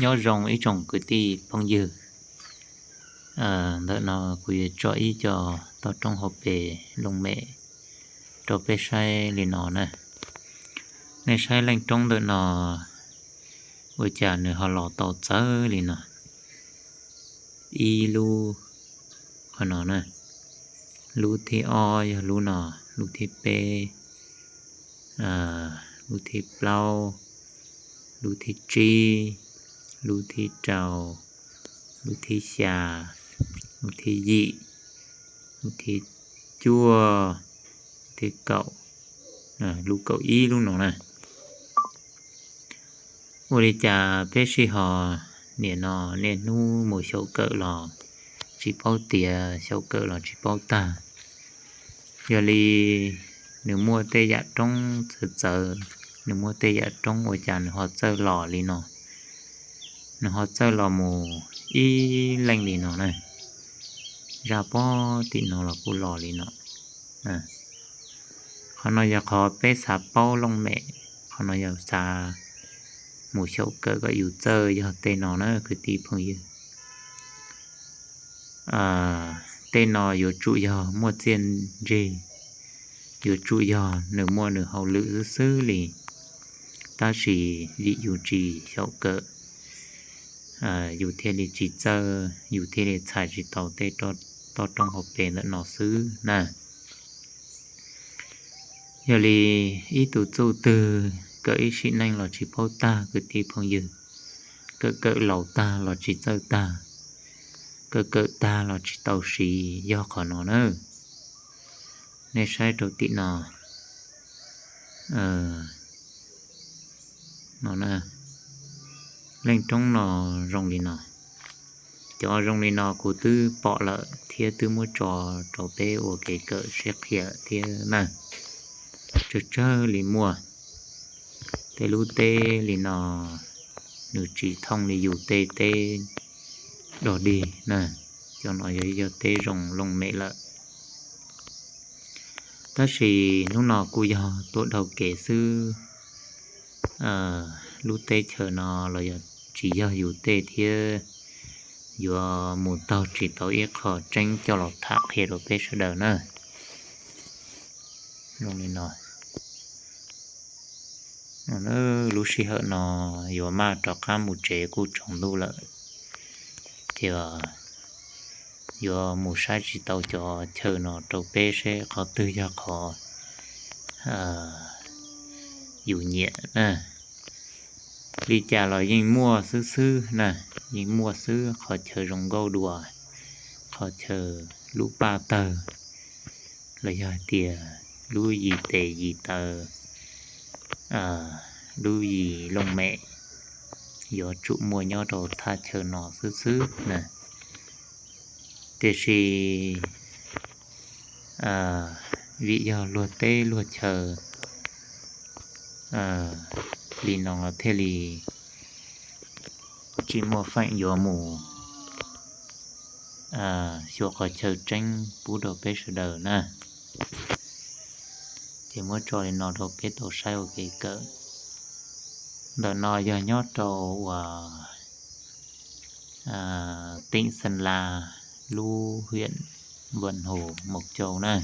Nyob zoo ib tsoom kwv tij phooj ywg, ntawm no kuv yuav tso ib co toj roob hauv pes looj mem rau peb saib li no na. Nej saib leej roob ntawm no ua cas nws ho los tau txawv li no. Ib lub qhov no na, lub thib ob yog lub no, lub thib peb, lub thib plaub, lub thib tsib, lub thib rau, lub thib xya, lub thib yim, lub thib cuaj, lub thib kaum, lub kaum ib lub no na. Ua li cas peb sij hawm nim no niaj hnub mus xyaum kawm los tsis paub tiav, xyaum kawm los tsis paub tag. Yog li nws muaj tej yam roob txawv txawv, nws muaj tej yam roob ua cas nws ho txawj los li no, nws ho txawj los mus ib leej li no na. Zaj pob tim no los kuj los li no. Qhov no yog qhov peb xav paub looj mem, qhov no yog xav mus xyaum kawm kom yus txawj yog tej no na kwv tij phooj ywg. Tej no yuav tsum yog muaj txiaj ntsig, yuav tsum yog nws muaj nws hauj lwm xwb xwb li. Tab sis vim yus tsis xyaum kawm, yus thiaj li tsis txawj, yus thiaj li txhais tsis tau tej toj roob hauv pes ntawm no xwb na. Yog li ib tug txuj twg kawm ib sim neej los tsis paub tag kwv tij phooj ywg, kawm kawm laus tag los tsis txawj tag, kawm kawm tag los tsis tau siv yog qhov no na. Nej saib rau tim no, no, leej roob no zoo li no. Cov zoo li no kuv twb pom lawm thiab twb muab tso rau peb ua kev kawm siab qhia thiab na. Tsawg tsawg li muaj. Tej lub teb li no nws tsis thooj li yus tej teb dog dig na. Cov no yog yog teb zoo looj mem lawm. Tab sis hnub no kuj yog tuaj dhau kev xwb. Lub teb chaws no los yog tsis yog yus tej thiab, yuav mus taug tsis tau ib qho tseeb coj los tham qhia rau peb sawv daws na. Zoo li no, lub sij hawm no yuav maj rov qab mus tsev kuj tsaus ntuj lawm, ces yuav mus saib tsis tau cov chaw no rau peb seb qhov twg yog qhov yus nyiam na. Li cas los yeej muaj xwb xwb na, yeej muaj xwb qhov chaw zoo nkauj dua, qhov chaw lub paj tawg, los yog hais tias lub yis tes yis taw, lub yis looj mem, yuav tsum muaj nyob rau thaj chaw no xwb xwb na. Tiam sis vim yog luag teb luag chaw li no thiaj li tsis muaj feem yuav mus xyuas qhov chaw tseeb pub rau peb sawv daws na. Ces muab tso li no rau peb tau saib ua kev kawm. Ntawm no yog nyob rau uas tỉnh Sơn La, lub huyện Vân Hồ, Mộc Châu na.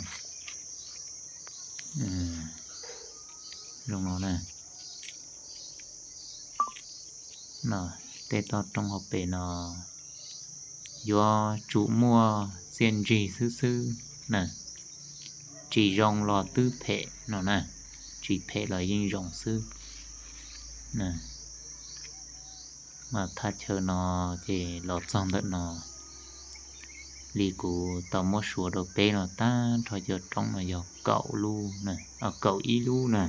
Zoo no na. Tej toj roob hauv pes no yuav tsum muaj txiaj ntsig xwb xwb na. Tsis zoo los twb phem no na, tsis phem los yeej zoo xwb. Mas thaj chaw no ces los txog ntawm no, li kuv tau muab suav rau peb no tag nrho cov roob no yog kaum lub, kaum ib lub na.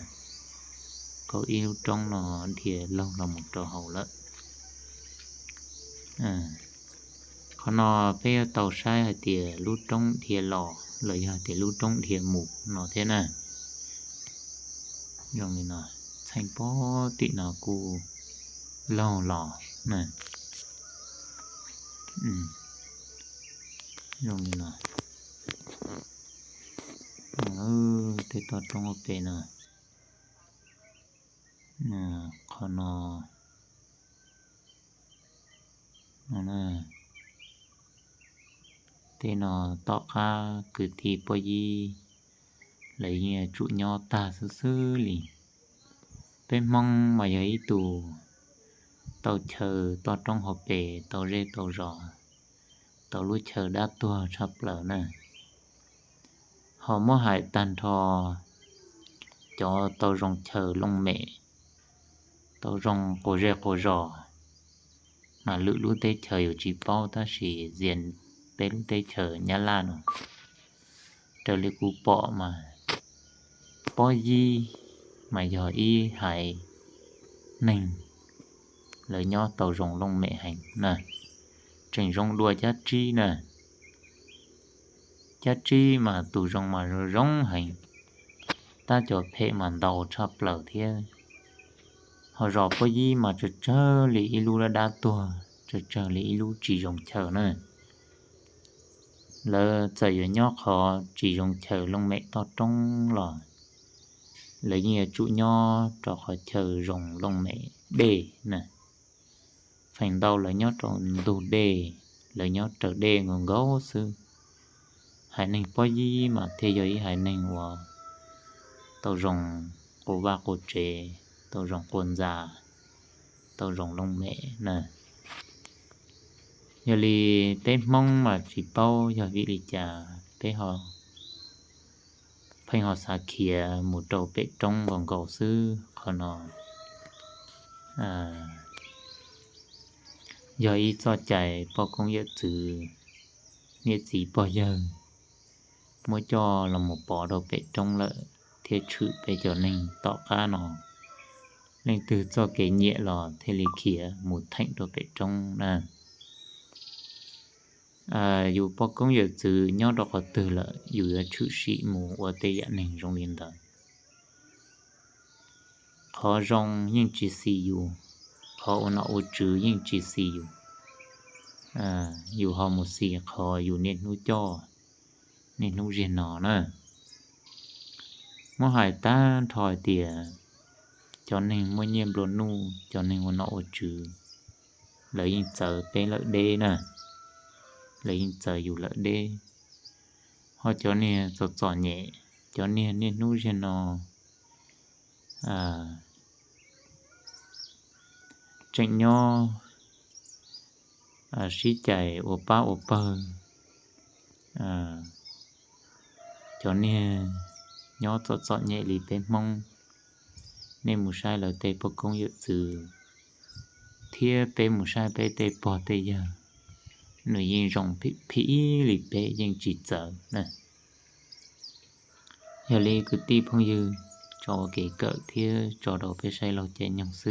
Kaum ib lub roob no dhia laug los mus rau hauv lawm. Qhov no peb yuav tau saib hais tias lub roob dhia los los yog tias lub roob dhia mus no thiab na. Zoo li no, txheej pob tim no kuj laug los na. Zoo li no, tej toj roob hauv pes no, qhov no Tej no tom qab kwv tij pab yib lawv yeej tsum nyob tag xwb xwb li. Peb Hmoob mas yog ib tug tau chaw toj roob hauv pes, tau zej tau zos, tau lub chaw dab tuag tshaj plaws na. Ho muab hais tag nrho cov tau zoo chaw looj mem, tau zoo quas zej quas zos, mas lwm lub teb chaws yuav tsis paub, tab sis zias peb lub teb chaws Nyab Laj no, raws li kuv pom mas pab yib mas yog ib haiv neeg lawv nyob tau zoo looj mem heev na. Tseem zoo dua cab tsib na. Cab tsib mas tus zoo mas zoo zoo heev, tab cov phem mas ntau tshaj plaws thiab. Ho zos pab yib mas tsawg tsawg li ib lub dab dab tuag, tsawg tsawg li ib lub tsis zoo chaw na. Lawv txawm yuav nyob qhov tsis zoo chaw looj mem toj roob los lawv yeej yuav tsum nyob rau qhov chaw zoo looj mem dej na. Feem ntau lawv nyob rau ntug dej, lawv nyob raws dej nkaus nkaus xwb. Haiv neeg pab yib mas thiaj yog ib haiv neeg uas tau zoo quas vaj quas tsev, tau zoo quas ntxa, tau zoo looj mem na. Yog li peb Hmoob mas tsis paub yog vim li cas peb ho pheej ho xav khiav mus rau pem roob nkaus nkaus xwb. Qhov no yog ib txoj cai poj koob yawm txwv, niam txiv pog yawg muab coj los mus pov rau pem roob lawm thiab tshwm peb cov neeg tom qab no. Leej twg txoj kev nyiam los thiaj li khiav mus theem rau pem roob na. Yus poj koob yawm txwv nyob rau qhov twg lawm yus yuav tshwm sim mus ua tej yam neeg zoo li ntawd. Qhov zoo yeej tsis xis yus, qhov ua nom ua tswv yeej tsis xis yus. Yus ho mus xis qhov yus niaj hnub coj, niaj hnub ziag no na. Muab hais tag nrho hais tias cov neeg muaj nyiaj nplua nuj, cov neeg ua nom ua tswv, lawv yeej txawv peb lawm deb na, lawv yeej txawv yus lawm deb. Ho cov niag txom txom nyem, cov niag niaj hnub ziag no tseem nyob sib cais ua pab ua pawg, cov niag nyob txom txom nyem li peb Hmoob, nej mus saib lawv tej poj koob yawm txwv thiab peb mus saib peb tej pog tej yawg, nws yeej zoo phim ib li peb, yeej tsis txawv na. Yog li kwv tij phooj ywg, tso ua kev kawm thiab tso rau peb saib laug caij nyoog xwb.